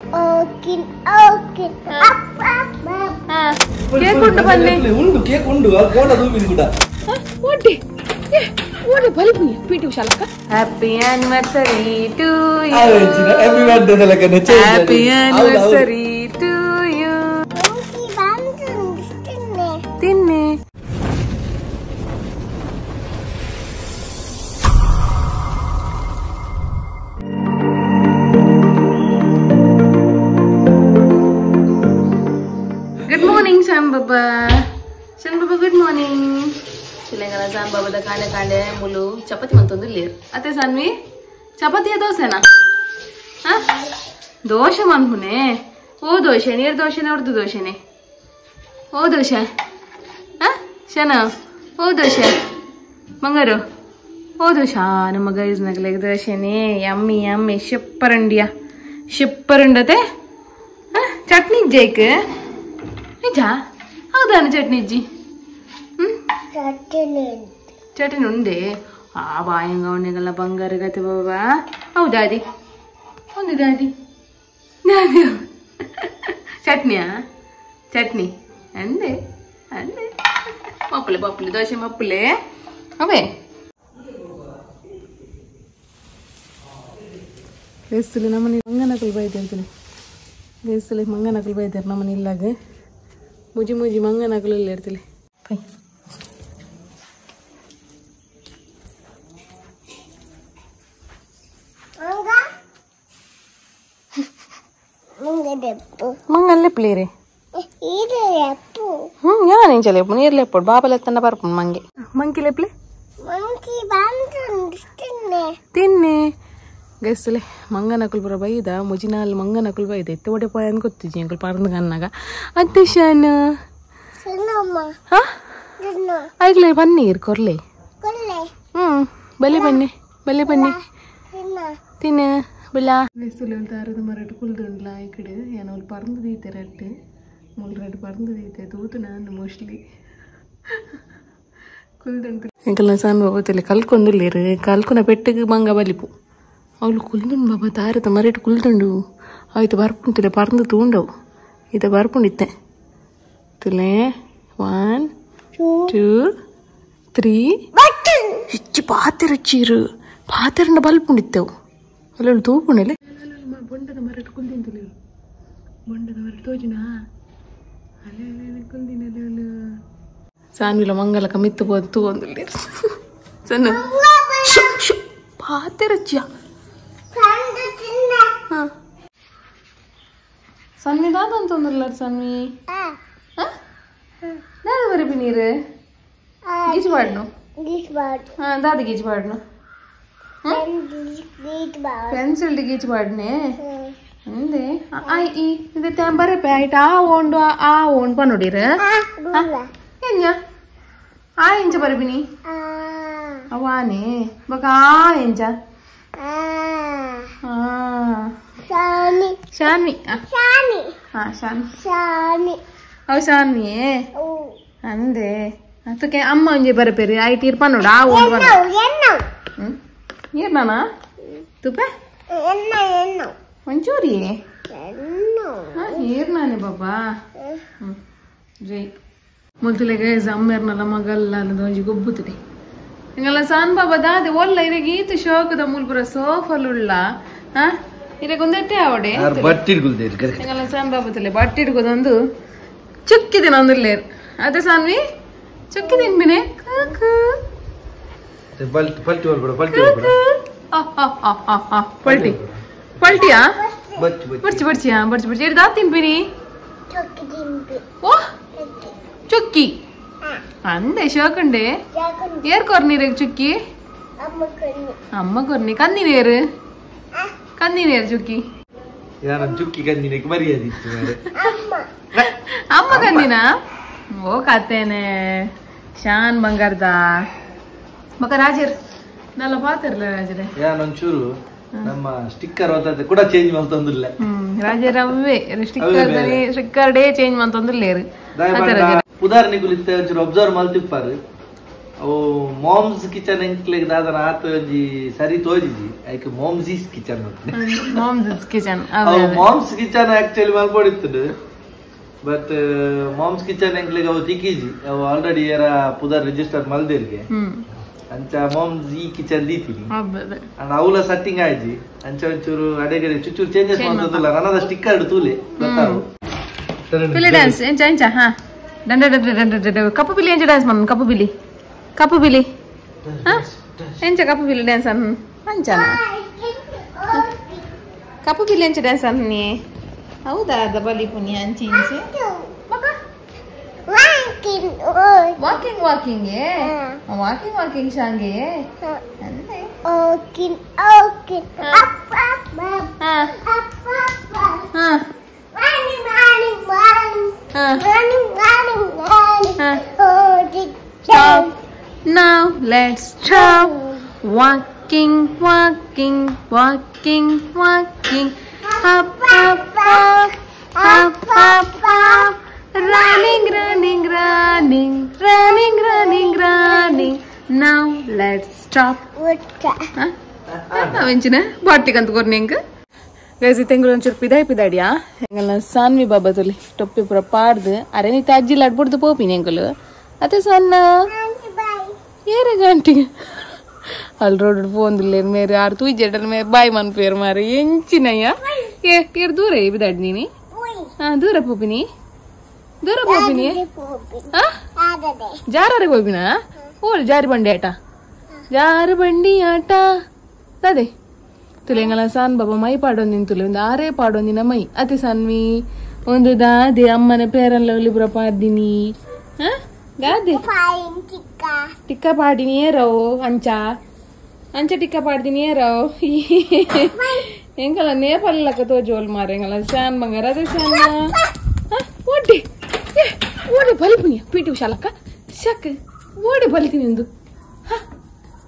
Okay up up up. Cake ಉಂಡು ಬನ್ನಿ. ಉಂಡು ಕೇಕ್ ಉಂಡು ಕೋಲ ದೂಬಿನ ಕೂಡ. ಓಡಿ ಓಡಿ ಬಲಿಪುನಿ ಪಿಟಿ ಉಷಾಲಕ್ಕ. Happy anniversary to you. Happy birthday ಲಕನೆ. Happy anniversary to you. Monkey ಬಂದು ತಿನ್ನೆ ತಿನ್ನೆ. Good morning Shyam Baba. Shyam Baba good morning. ಚಿಲೆಂಗನ Sam ಬಾಬಾದ ಕಾಂಡೆ ಕಾಂಡೆ ಮುಲು ಚಪಾತಿ ಮಂತೊಂದು ಲೇರ್ ಅತ್ತೆ ಸಾನ್ವಿ ಚಪಾತಿಯ ದೋಸೆನಾ? ದೋಸೆ ಮನ್ಪುನೆ. ಓ ದೋಸೆ ನೀರು ದೋಸೆನೆ ಉರ್ದು ದೋಸೆನೆ. ಓ ದೋಸೆ ಶನ ಓ ದೋಸೆ ಮಂಗಾರು ಓ ದೋಸೆ. ನಮ್ಮ ಗೈಸ್ ನಗಲೆಗ್ ದೋಸೆನೆ ಯಮ್ಮಿ ಯಮ್ಮಿ ಶಿಪ್ಪರಂಡಿಯ ಶಿಪ್ಪರುಂಡತೆ. ಚಟ್ನಿ ಜೈಕ್ ನಿಜ ಹೌದಾನ ಚಟ್ನಿ ಇಜ್ಜಿ? ಚಟ್ನಿ ಉಂಡೆ. ಆ ಬಾಯಂಗ ಉಂಡೆಗಲ್ಲ ಬಂಗಾರ ಗತಿ ಬಾಬಾ. ಹೌದಾದಿ ಒಂದು ದಾದಿ ದಾದಿ ಚಟ್ನಿಯಾ? ಚಟ್ನಿ ಅಂದೆ ಅಂದೆ ಮಪ್ಪಲೆ ಬಪ್ಪಲೆ ದೋಸೆ ಮಪ್ಪಲೆ ಅವೇ ಬೇಸ್ತಲೆ ನಮ್ಮನೆ ಮಂಗನಕುಲು ಬೈದಿರ್ತೀನಿ. ಬೇಸ್ತಲೆ ಮಂಗನಕುಲು ಬೈದಾರೆ ನಮ್ಮನೆ ಇಲ್ಲಾಗ ಮುಜಿ ಮುಜಿ ಮಂಗನಕುಲು ಇಲ್ಲ ಇರ್ತಿಲ್ಲ. ಪೈ ಮಂಗಲ್ಲೇ ಪ್ಲೇರೆ ಯಾನ್ ಎಂಚ ಲೇಪು ನೀರ್ ಲೇಪೋಡು ಬಾಬಲ ಎತ್ತನ ಬರ್ಪುಂಡು ಮಂಗೆ. ಮಂಕಿ ಲೇಪ್ಲೆ ತಿನ್ನೆ ಗೈಸ್ತಲೆ ಮಂಗನಕುಲು ಪೂರ ಬೈದ ಮುಜಿನಾಲ್ ಮಂಗನಕುಲು ಬೈದ ಎತ್ತೆ ಒಡೆ ಪೋಯ ಅನ್ಕೊತ್ತಿಜಿ ಅಂಕುಲು ಪರಂದು ಕನ್ನಾಗ. ಅತ್ತೆ ಶಾನ ಐಗ್ಲೆ ಬನ್ನಿ ಇರ್ ಕೊರ್ಲೆ. ಬಲಿ ಬನ್ನಿ ಬಲಿ ಬನ್ನಿ ತಿನ್ನ ಬಿಲ್ಲ. ಗೈಸ್ತಲೆ ದಾರದ ಮರಟ್ ಕುಲ್ದುಂಡ್ಲ ಈ ಕಡೆ ಏನೋ ಪರಂದು ದೀತೆ ರಟ್ಟು ಮುಲ್ ರಟ್ಟು ಪರಂದು ದೀತೆ ತೂತು ನಾನು ಮೋಸ್ಟ್ಲಿ ಕುಲ್ದುಂಟು. ಎಂಕಲ್ನ ಸಾನ್ ಬಾಬಾ ತಲೆ ಕಲ್ಕೊಂದುಲ್ಲೇರು ಕಲ್ಕುನ ಪೆಟ್ಟಿಗೆ ಮಂಗ ಬಲಿಪು ಅವಳು ಕುಲ್ದುಂಡು ಬಾಬಾ ದಾರದ ಮರಟ್ ಕುಲ್ದುಂಡು ಆಯ್ತು ಬರ್ಪುಂತಿಲ್ಲ ಪರಂದು ತೂಂಡವು ಇದ ಬರ್ಪುಂಡಿತ್ತೆ ತುಲೆ 1 2 3 ಹೆಚ್ಚು ಪಾತಿರಚ್ಚೀರು ಪಾತಿರನ್ನ ಬಲ್ಪುಂಡಿತ್ತೆವು ಅಲ್ಲೊಳ್ಳು ತೂಪುಂಡಲೆ ಬೊಂಡದ ಮರಟ್ ಕುಲ್ದಿಂತಲೆ ಬೊಂಡದ ಮರಟ್ ತೋಜಿನ ಅಲೆ ಅಲೆ ಕುಲ್ದಿನ ಅಲೆ ಸಾನ್ವಿಲ ಮಂಗಲಕ ಮಿತ್ತು ಪೋದು ತೂವೊಂದುಲ್ಲೇರು ಸಣ್ಣ ಪಾತಿರಚ್ಚಿಯ ಸನ್ವಿ ದಾದ ಅಂತಂದ್ರಲ್ಲ ಸನ್ವಿ ದಾದ ಬರಬಿ ನೀರು ಗೀಜ್ ಬಾಡ್ನು ದಾದ ಗೀಜ್ ಬಾಡ್ನು ಪೆನ್ಸಿಲ್ ಗೀಜ್ ಬಾಡ್ನೆ ಅಂದೆ I ಈ ಇದು ತ್ಯಾಂ ಬರಪೆ ಆಯ್ತು ಆ ಓಂಡು ಆ ಓಂಡ್ ಪನುಡಿರ ಎಂಜ ಆ ಎಂಚ ಬರಬಿನಿ ಅವಾನೆ ಬಕ ಆ ಎಂಚ ಶಾನ್ವಿ ಶಾನ್ವಿ ಅವು ಶಾನ್ವಿಯೇ ಅಂದೆ ಅದಕ್ಕೆ ಅಮ್ಮ ಒಂಜಿ ಬರಪೇರಿ ಐಟ್ ಇರ್ಪ ನೋಡು ಆ ಓಂಡ್ ಬರ ನೀರ್ನಾನ ತುಪ್ಪ ಒಂಚೂರಿ ನೀರ್ನಾನೆ ಬಾಬಾ ಜೈ ಮೊದಲಿಗೆ ಅಮ್ಮೇರ್ನಲ್ಲ ಮಗಲ್ಲ ಒಂಜಿ ಗೊಬ್ಬುತ್ತದೆ ಹಿಂಗಲ್ಲ ಸಾನ್ ಬಾಬಾ ದಾದೆ ಒಲ್ಲ ಇರಗೆ ಈತ ಶೋಕದ ಮೂಲ್ಪುರ ಸೋಫಲ್ ಉಳ್ಳ ಇರಗೆ ಒಂದೆಟ್ಟೆ ಅವಡೆ ಹಿಂಗಲ್ಲ ಸಾನ್ ಬಾಬಾ ತಲೆ ಬಟ್ಟೆ ಹಿಡ್ಕೋದೊಂದು ಚುಕ್ಕಿದಿನ ಒಂದುಲ್ಲೇರು ಅದೇ ಸಾನ್ವಿ ಚುಕ್ಕಿ ತಿನ್ಬಿನೆ ಪಲ್ಟಿ ಪಲ್ಟಿಯಾ ಬರ್ಚಿ ಬರ್ಚಿಯಾ ಬರ್ಚಿ ಬರ್ಚಿ ಹಿಡ್ದಾ ತಿನ್ಬಿನಿ ಓ ಚುಕ್ಕಿ ಅಂದೆ ಶೋಕಂಡೆ ಏರ್ ಕೊರ್ನೀರ ಚುಕ್ಕಿ ಅಮ್ಮ ಕೊರ್ನಿ ಕಂದಿನೇರು ಕಂದಿನೇರು ಚುಕ್ಕಿ ಚುಕ್ಕಿ ಕಂದಿನಕ್ಕೆ ಮರ್ಯಾದೆ ಅಮ್ಮ ಕಂದಿನ ಓ ಕತ್ತೇನೆ ಶಾನ್ ಬಂಗಾರದ ಮಕ್ಕ ರಾಜರ್ ನಲ್ಲ ಪಾತಿರ್ಲ ರಾಜರೇ ಯಾನೊಂಚೂರು ನಮ್ಮ ಸ್ಟಿಕ್ಕರ್ ಕೂಡ ಚೇಂಜ್ ಮಾಡ್ತಂದಿಲ್ಲ ರಾಜರ ಅವೇ sticker sticker day change ಮಾಡ್ತಂದಿಲ್ಲೇರು ಉದಾಹರಣೆಗೆ ಒಂಚೂರು ಅಬ್ಸರ್ವ್ ಮಾಡ್ತಿಪ್ಪಾರು ಅವು ಮಾಮ್ಸ್ ಕಿಚನ್ ಎಂಕ್ಲೆಗ್ ದಾದನ ಆತ ಒಂಜಿ ಸರಿ ತೋಜಿಜಿ ಐಕ್ ಮಾಮ್ಸೀಸ್ kitchen moms kitchen ಅವು moms kitchen actually ಮಲ್ಪೊಡಿತ್ತುಂಡು but moms kitchen ಎಂಕ್ಲೆಗ್ ಅವು ತಿಕ್ಕಿಜಿ ಅವು ಆಲ್ರೆಡಿ ಏರ ಪುದರ್ ರಿಜಿಸ್ಟರ್ ಮಲ್ದಿರ್ಗೆ ಅಂಚ ಮಾಮ್ಸ್ ಈ ಕಿಚನ್ ದೀತೀನಿ ಅಂಡ್ ಅವಲ ಸೆಟ್ಟಿಂಗ್ ಆಯ್ಜಿ ಅಂಚ ಒಂಚೂರು ಅಡೆಗಡೆ ಚುಚ್ಚೂರು ಚೇಂಜಸ್ ಮಾಡ್ತದಲ್ಲ ನನ್ನದ ಸ್ಟಿಕ್ಕರ್ ತೂಲೆ ಗೊತ್ತಾವು ಪಿಲಿ ಡ್ಯಾನ್ಸ್ ಎಂಚ ಎಂಚ ಹಾ ದಂಡ ದಂಡ ದಂಡ ದಂಡ ಕಪ್ಪು ಪಿಲಿ ಎಂಚ ಡ್ಯಾನ್ಸ್ ಮನ್ ಕಪ್ಪು ಪಿಲಿ ಕಪ್ಪು ಪಿಲಿ ಹಾ ಎಂಚ ಕಪ್ಪು ಪಿಲಿ ಡ್ಯಾನ್ಸ್ ಅನ್ ಅಂಚ ಕಪ್ಪು ಪಿಲಿ ಎಂಚ ಡ್ಯಾನ್ಸ್ ಅನ್ನಿ ಹೌದಾ ಅದ ಬಲಿ ಪುನಿ ಅಂಚಿ ಇಂಚಿ ಮಗ walking walking walking walking ಶಾಂಗೆ ಅಂದೆ walking walking up up up up ha running running running running running running stop now let's stop walking walking walking walking up up up up up up running running running running running running now let's stop ಅವೆಂಚಿನ ಬಾಟ್ಲಿಗೆ ಅಂತ ಕೊರ್ನಿ ಎಂಕ್ guys ತೆಂಗುಲು ಒಂಚೂರು ಪಿದಾಯ್ ಪಿದಾಡಿಯಾ ಎಂಗಲ್ನ ಸಾನ್ವಿ ಬಾಬಾ ತುಲಿ ಟೊಪ್ಪಿ ಪೂರ ಪಾಡ್ದು ಅರೆ ನೀ ಅಜ್ಜಿ ಲಡ್ಬುಡ್ದು ಪೋಪಿನಿ ಎಂಕುಲು ಅದೇ ಸಣ್ಣ ಏರೆ ಗಂಟಿಗೆ ಅಲ್ಲಿ ರೋಡ್ ಫೋನ್ದಿಲ್ಲೇರು ಮೇರೆ ಆರು ತೂಜೆಡಲ್ ಮೇರೆ ಬಾಯ್ ಮನ್ಪೇರು ಮಾರೆ ಎಂಚಿನಯ್ಯ ಏ ಏರ್ ದೂರ ಬಿದಾಡ್ ನೀನಿ ಹಾ ದೂರ ಪೋಪಿನಿ ದೂರ ಪೋಪಿನಿ ಹಾ ಜಾರಾರೆ ಪೋಪಿನಾ ಓಲ್ ಜಾರಿ ಬಂಡಿ ಆಟ ಜಾರು ಬಂಡಿ ಆಟ ಅದೇ ತುಲೆಂಗಲ ಸಾನ್ ಬಾಬಾ ಮೈ ಪಾಡೊಂದಿನ ತುಲೆ ಒಂದು ಆರೇ ಪಾಡೊಂದಿನ ಮೈ ಅತಿ ಸಾನ್ವಿ ಒಂದು ದಾದೆ ಅಮ್ಮನ ಪೇರಲ್ಲ ಒಲಿಪುರ ಪಾಡ್ದಿನಿ ಹಾ ದಾದೆ ಟಿಕ್ಕ ಪಾಡಿನಿ ಏರವು ಅಂಚ ಅಂಚ ಟಿಕ್ಕ ಪಾಡ್ದಿನಿ ಏರವು ಎಂಕಲ ನೇಪಲ್ಲಕ್ಕ ತೋಜೋಲ್ ಮಾರೆ ಎಂಗಲ ಶಾನ್ ಬಂಗಾರ ಅದೇ ಶಾನ್ ಓಡಿ ಓಡಿ ಬಲಿಪುನಿ ಪಿ ಟಿ ಉಷಾಲಕ್ಕ ಶಕ್ ಓಡಿ ಬಲಿತೀನಿ ಒಂದು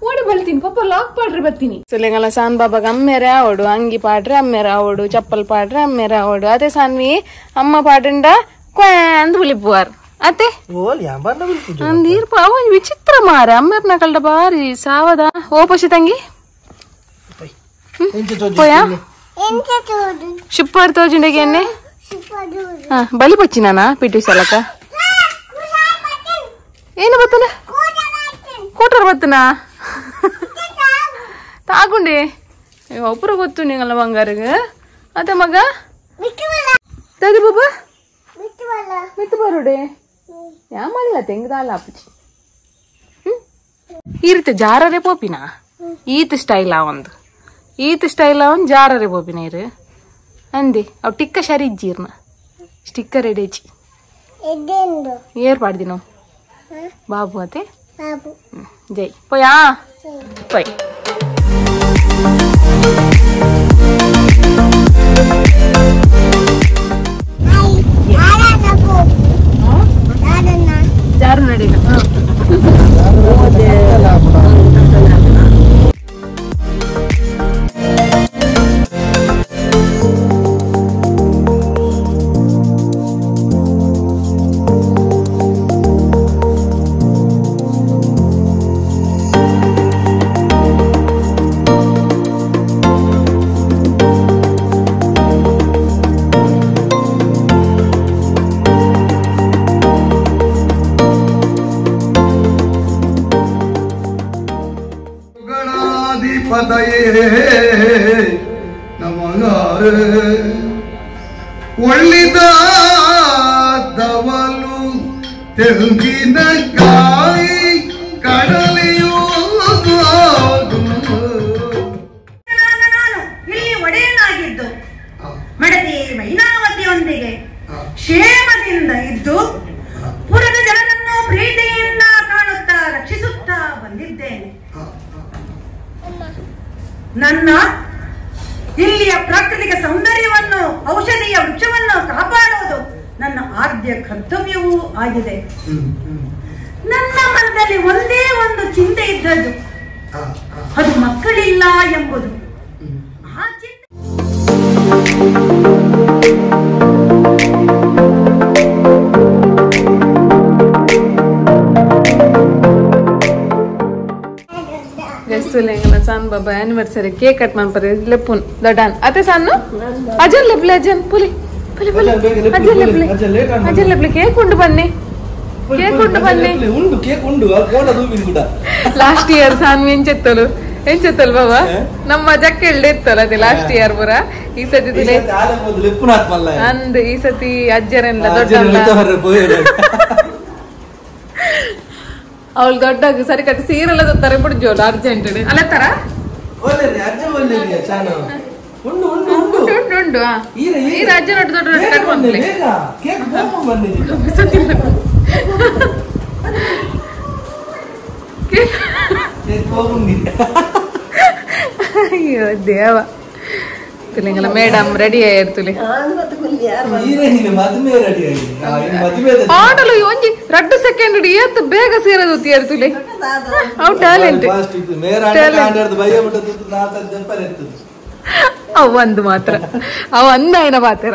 ಓಡಿ ಬಲ್ತೀನಿ ಪಾಪ ಲಾಕ್ ಪಾಡ್ರಿ ಬರ್ತೀನಿ ಸುಲೆಂಗಲ ಸಾನ್ ಬಾಬಾಗ ಅಮ್ಮೇರೆ ಆವಡು ಅಂಗಿ ಪಾಡ್ರೆ ಅಮ್ಮೇರೆ ಆವಡು ಚಪ್ಪಲ್ ಪಾಡ್ರೆ ಅಮ್ಮೇರೆ ಆವಡು ಅದೇ ಸಾನ್ವಿ ಅಮ್ಮ ಪಾಡುಂಡ ಕ್ವಾಂದ್ ಬುಲಿಪುವಾರ್ ಅತ್ತೆ ಅಂದೀರ್ಪ ಅವ ವಿಚಿತ್ರ ಮಾರೆ ಅಮ್ಮೇರ್ನ ಕಲ್ಡ ಬಾರಿ ಸಾವದ ಓ ಪಶಿ ತಂಗಿ ಪೋಯಾ ಶುಪ್ಪಾರ್ ತೋಜುಂಡೆಗೆ ಎಣ್ಣೆ ಬಲಿ ಪಚ್ಚಿ ನಾನಾ ಪಿಟಿ ಸಲಕ ಏನು ಬತ್ತನ ಕೋಟರ್ ಬತ್ತನಾ ತಾಗುಂಡೆ ಒಬ್ಬರು ಗೊತ್ತು ನೀಂಗಲ್ಲ ಬಂಗಾರಿಗೆ ಅದೇ ಮಗ ತದು ಬಾಬಾ ಮಿತ್ತು ಬರುಡೆ ಯಾಮಲ್ಲ ತೆಂಗದಾಲ ಅಪ್ಪುಚಿ ಈ ರೀತಿ ಜಾರರೆ ಪೋಪಿನ ಈತ ಸ್ಟೈಲ್ ಆ ಒಂದು ಈತ ಸ್ಟೈಲ್ ಆ ಒಂದು ಜಾರರೆ ಪೋಪಿನ ಇರು ಅಂದೆ ಅವು ಟಿಕ್ಕ ಸರಿ ಇಜ್ಜೀರ್ನ ಸ್ಟಿಕ್ಕರ್ ಎಡೇಚಿ ಏರ್ ಪಾಡ್ದಿ ನಾವು ಬಾಬು ಅತ್ತೆ ಜೈ ಪೋಯಾ ಪೋಯ್ ಜಾರು ನಡೀನ ಒಳ್ಳಿದವಲು ತೆಂಗಿನ ಕಾಯಿ ಕಡಲೆಯೂ ನಾನು ಇಲ್ಲಿ ಒಡೆಯನಾಗಿದ್ದು ಮಡದಿ ಮೈನಾವತಿಯೊಂದಿಗೆ ಕ್ಷೇಮದಿಂದ ಇದ್ದು ಪುರದ ಜನರನ್ನು ಪ್ರೀತಿಯಿಂದ ಕಾಣುತ್ತಾ ರಕ್ಷಿಸುತ್ತಾ ಬಂದಿದ್ದೇನೆ. ನನ್ನ ಇಲ್ಲಿಯ ಪ್ರಾಕೃತಿಕ ಸೌಂದರ್ಯವನ್ನು, ಔಷಧೀಯ ವೃಕ್ಷವನ್ನು ಕಾಪಾಡುವುದು ನನ್ನ ಆದ್ಯ ಕರ್ತವ್ಯವೂ ಆಗಿದೆ. ನನ್ನ ಮನದಲ್ಲಿ ಒಂದೇ ಒಂದು ಚಿಂತೆ ಇದ್ದದ್ದು, ಅದು ಮಕ್ಕಳಿಲ್ಲ ಎಂಬುದು. ಆ ಚಿಂತೆ ಸಾನ್ ಬಾಬಾ ಆನಿವರ್ಸರಿ ಕೇಕ್ ಕಟ್ ಮಾಡ್ತಾರೆ ಲೆಪ್ಪುನ್ ದೊಡ್ಡಾನ್ ಅತ್ತೆ ಸಾನು ಅಜನ್ ಲೆಪ್ಲೆ ಅಜನ್ ಪುಲಿ ಪುಲಿ ಪುಲಿ ಅಜನ್ ಲೆಪ್ಲೆ ಅಜನ್ ಲೆಪ್ಲೆ ಕೇಕ್ ಉಂಡು ಬನ್ನಿ ಕೇಕ್ ಉಂಡು ಬನ್ನಿ ಉಂಡು ಕೇಕ್ ಉಂಡು ಕೋಡ ದೂಬಿನ ಕೂಡ ಲಾಸ್ಟ್ ಇಯರ್ ಸಾನ್ ಎಂಚೆತ್ತಲು ಎಂಚೆತ್ತಲ್ ಬಾಬಾ ನಮ್ಮ ಜಕ್ಕೆಳ್ಳೆ ಇತ್ತಲ್ಲ ಅದೇ ಲಾಸ್ಟ್ ಇಯರ್ ಪುರ ಈ ಸತಿ ಅಂದ್ ಈ ಸತಿ ಅಜ್ಜರೆಲ್ಲ ದೊಡ್ಡ ಅವಳು ದೊಡ್ಡ ಸರಿ ಕಟ್ಟಿ ಸೀರೆಲ್ಲ ತತ್ತಾರೆ ಬಿಡ್ಜೋಲು ಅರ್ಜೆಂಟ್ ಅಲ್ಲ ತರ ಉಂಡು ಉಂಡು ಉಂಡು ಉಂಡು ಈ ರಾಜ್ಯ ದೊಡ್ಡ ದೊಡ್ಡ ಅಯ್ಯೋ ದೇವ ತುಲಿಂಗಲ ಮೇಡಮ್ ರೆಡಿ ಆಯಿರ್ತುಲಿ ಆಡಲು ಒಂಜಿ ರಡ್ಡು ಸೆಕೆಂಡ್ ಏತ್ ಬೇಗ ಸೀರೆ ತುತ್ತಿಯರ್ತುಲಿ ಅವು ಟ್ಯಾಲೆಂಟ್ ಅವು ಒಂದು ಮಾತ್ರ ಅವು ಅಂದಾಯನ ಪಾತ್ರ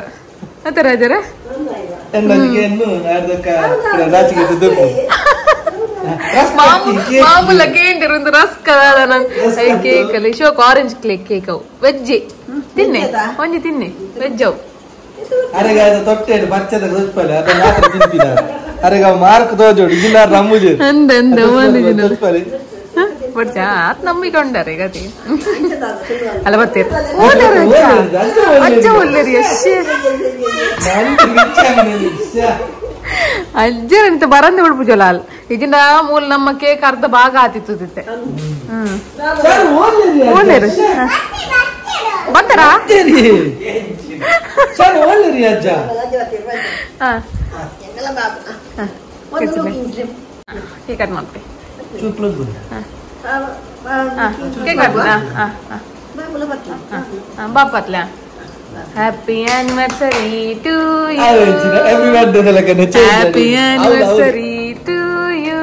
ಅತ್ತ ರಾಜರ ಮಾಮೂಲ ಕೇಂದ್ರ ಒಂದು ರಸ್ಕ ಕೇಕ್ ಅಲ್ಲಿ ಶೋಕ್ ಆರೆಂಜ್ ಕೇಕ್ ಕೇಕ್ ಅವು ವೆಜ್ ತಿನ್ನೆ ಒಂಜಿ ತಿನ್ನೆ ವೆಜ್ ಅವು ಅರೆಗಾದ ತೊಟ್ಟೆ ಬಚ್ಚದ ಗೊತ್ತಲ್ಲ ಅದನ್ನ ಮಾತ್ರ ತಿಂತಿನ ಅರೆಗ ಮಾರ್ಕ್ ತೋಜೋಡು ಇಜಿನ ನಮ್ಮುಜೆ ಅಂದ ಅಂದ ಒಂದು ಬಟ್ ಆತ್ ನಂಬಿಕೊಂಡಾರೆ ಗತಿ ಅಲ್ಲ ಬರ್ತೀರ ಅಜ್ಜ ಒಲ್ಲೇರಿ ಅಶ್ಶೇ ಅಜ್ಜರಂತ ಬರಂದೆ ಬಿಡ್ಪುಜೋಲ ಅಲ್ ಇಜಿನ ಮೂಲ ನಮ್ಮ ಕೇಕ್ ಅರ್ಧ ಭಾಗ ಆತಿತ್ತು ತಿತ್ತೆ. ಹ್ಮ್ ಓಲೇರು ಬರ್ತಾರಾ? ಕೇಕ್ ಕಟ್ ಮಾಡ್ತೀವಿ. ಕೇಕ್ ಕಟ್ ಬಾಪತ್ಲ. Happy anniversary to you. Happy birthday. Happy anniversary to you.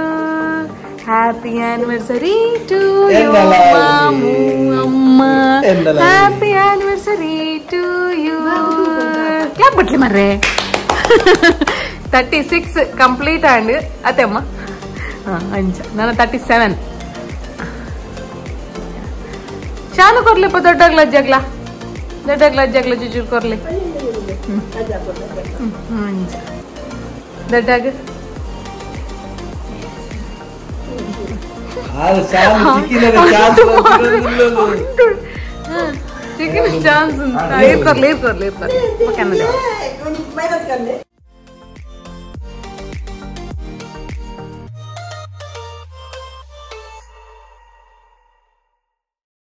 Happy anniversary to you, Mamu, Amma. Happy anniversary to you. Clap butli marre. 36 complete and atemma. Ancha. Nana 37. Chanu korle pa doddagla jagla. ದೊಡ್ಡಗ್ಲ ಜಗ್ಲ ಜುಜುರ್ ಕೊರ್ಲಿ ದೊಡ್ಡಾಗ chicken chance. ಏರ್ ಕೊರ್ಲಿ ಏರ್ ಕೊರ್ಲಿ ಏರ್ ಕೊರ್ಲಿ.